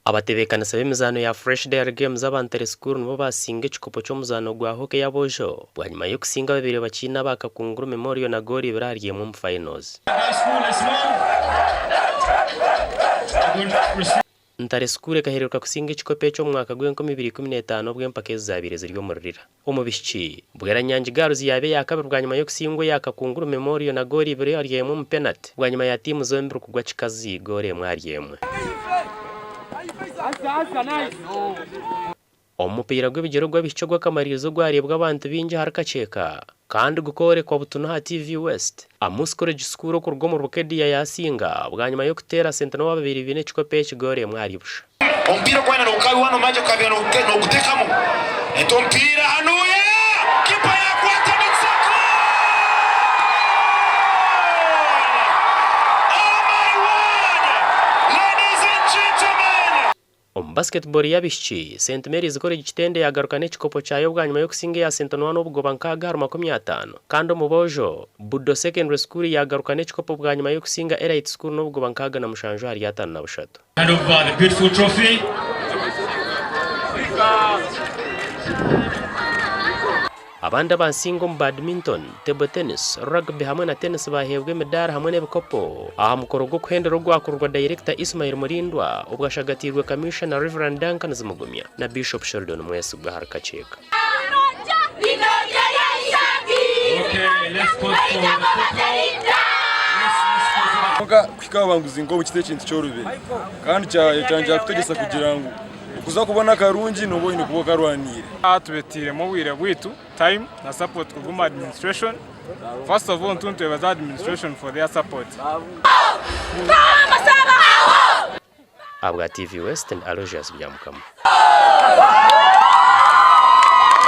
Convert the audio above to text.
Abatebeekanisa b'emizaano ya Fresh Dairy Games aba Ntare School nibo baasinga ekikopo ky'omuzaano gwa Hockey y'aboojo bwanyima y'okusinga ababaire bakiine aba Kakunguru Memorial na goolo ibiri ahari emwe omu finals. Ntare School ekahereruka kusinga ekikopo eki omu mwaka gw'enkumi ibiri ikumi n'etaano obu empaka ezi zaabaire ziri omuri Lira. Omu bishiki, Bweranyangi Girls yaaba eya kabiri bwanyima y'okusingwa eya Kakunguru Memorial na goolo ibiri ahari emwe omu penati bwanyima ya tiimu zombiri kugwa kikazi goolo emwe ahari emwe. Omu mupiira gw'ebigyere ogw'abaishiki ogw'akamaririzo ogwareebwa abantu baingi ahari Kakyeka kandi gukoorekwa butunu aha TV West, Amus College School okuruga omuri Bukedea yaasinga bwanyima y'okuteera Sentinel ababaire baine ekikopo eki goolo emwe ahari busha. Omupiira gwena nogukabiwa nomaja kukabira nogutekamu ente omupiira hanuya kipa yakwata it's a goal! Oh my word! Ladies and gentlemen! Omu basketball y'abaishiki, Saint Mary's College Kitende yaagaruka n'ekikopo kyayo bwanyima y'okusinga eya Sentinel n'obugoba nkaaga ahari 50 kandi omu boojo, Budo Secondary School yaagaruka n'ekikopo bwanyima y'okusinga Elite School n'obugoba 67 ahari 53. Hand over the beautiful trophy. Abandi abansinga omu badminton, table tennis, rugby hamwe na tennis baheebwa emidaari hamwe n'ebikopo aha mukoro gw'okuhendera ogwakurirwa Dayirekita Ismail Mulindwa obwo ashagatiirwe Kamiishana Rev. Duncan Zimugumya na Bishop Sheldon Mwesigwa ahari Kakyeka. Kwonka kuhika aha buhanguzi nk'obu kitari ekintu kyorobi kandi kyangira kutwegyesa kugira ngu okuza kubona akarungi nooba oine kuba okarwaniire. Tubetairemu obwire bwaitu, time na support kuruga omu administration. First of all nitwebaza administration for their support. Ahabwa TV West, ndi Aloysius Byamukama.